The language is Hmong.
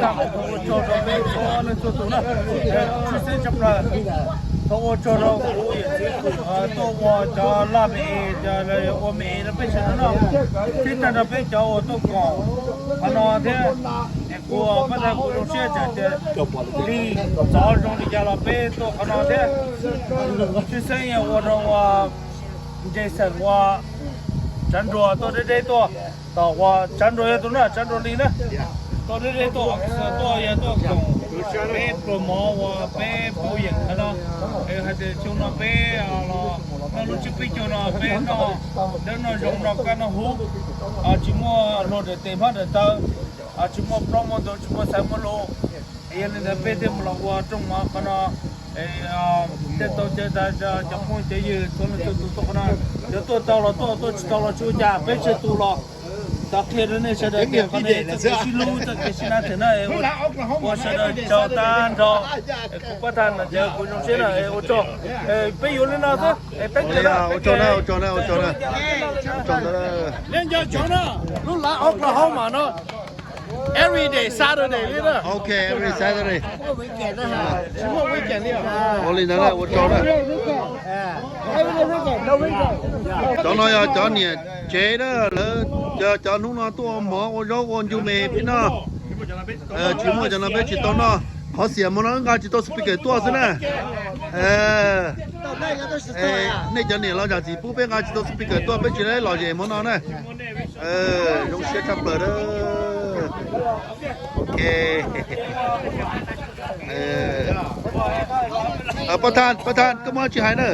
Thov ua tsaug rau peb txhua leej txhua tus na, tshwj xeeb tshaj plaws thov ua tsaug rau kuv yawm txiv tuaj ua cov laj me es, ua me es rau peb sawv daws noj, thiab tag nrho peb cov uas tuaj koom qhov no thiab. Es kuv pab thaj kuv zoo siab tsam tias li txov zoo li cas los peb tuaj qhov no thiab. Tshwj xeeb yog ua rau ua Jason ua tsav nruas tuaj deb deb tuaj, tom uas tsav nruas yog tus na, tsav nruas li na, tuaj deb deb tuaj, tuaj yog tuaj koom peb pluas mov uas peb pauj yeem qhov no. Hais tias xyoo no peb los noj lub tsib peb caug no peb noj dawb noj zoo noj kab noj hub, tsis muaj hluas daws tes hmab daws taw, tsis muaj plaub muaj ntug tsis muaj xaiv muaj lus. Yog li ntawd peb thiaj mus los ua rooj mov qhov no, thiaj tau caw tag cov phooj cov ywg txhua leej txhua tus tuaj qhov no. Cov tuaj tau los tuaj, tuaj tsis tau los tsis ua cas, peb tsawg tus los xav qhia rau nej sawv daws tias qhov no txoj kev sib hlub txoj kev sib nab them na. Ua sawv daws tsaug tag nrho. Kuv pab thaj no ces kuv zoo siab na, ua tsaug. Peb yuav li no xwb, teeb ua tsaug na, ua tsaug na, ua tsaug na. Leej nco tsaug na, lub lav Oklahoma no every day Saturday li na. Ok, every Saturday. Tsis muaj weekend li. Ua li ntawd na, ua tsaug na. Cov no yog cov niam tsev na, lawv yog cov hnub no tuaj ua mov ua zaub ua ncu me peb noj. Tsis muaj cov no peb tsis tau noj. Qhov xiam hmo no wb nqa tsis tau speaker tuaj xwb na. Nej cov niam los zam txim pub peb nqa tsis tau speaker tuaj, peb tsis lom zem hmo no na. Zoo siab tshaj plaws. Ok. Pab thaj, pab thaj, koj muaj dab tsi hais na?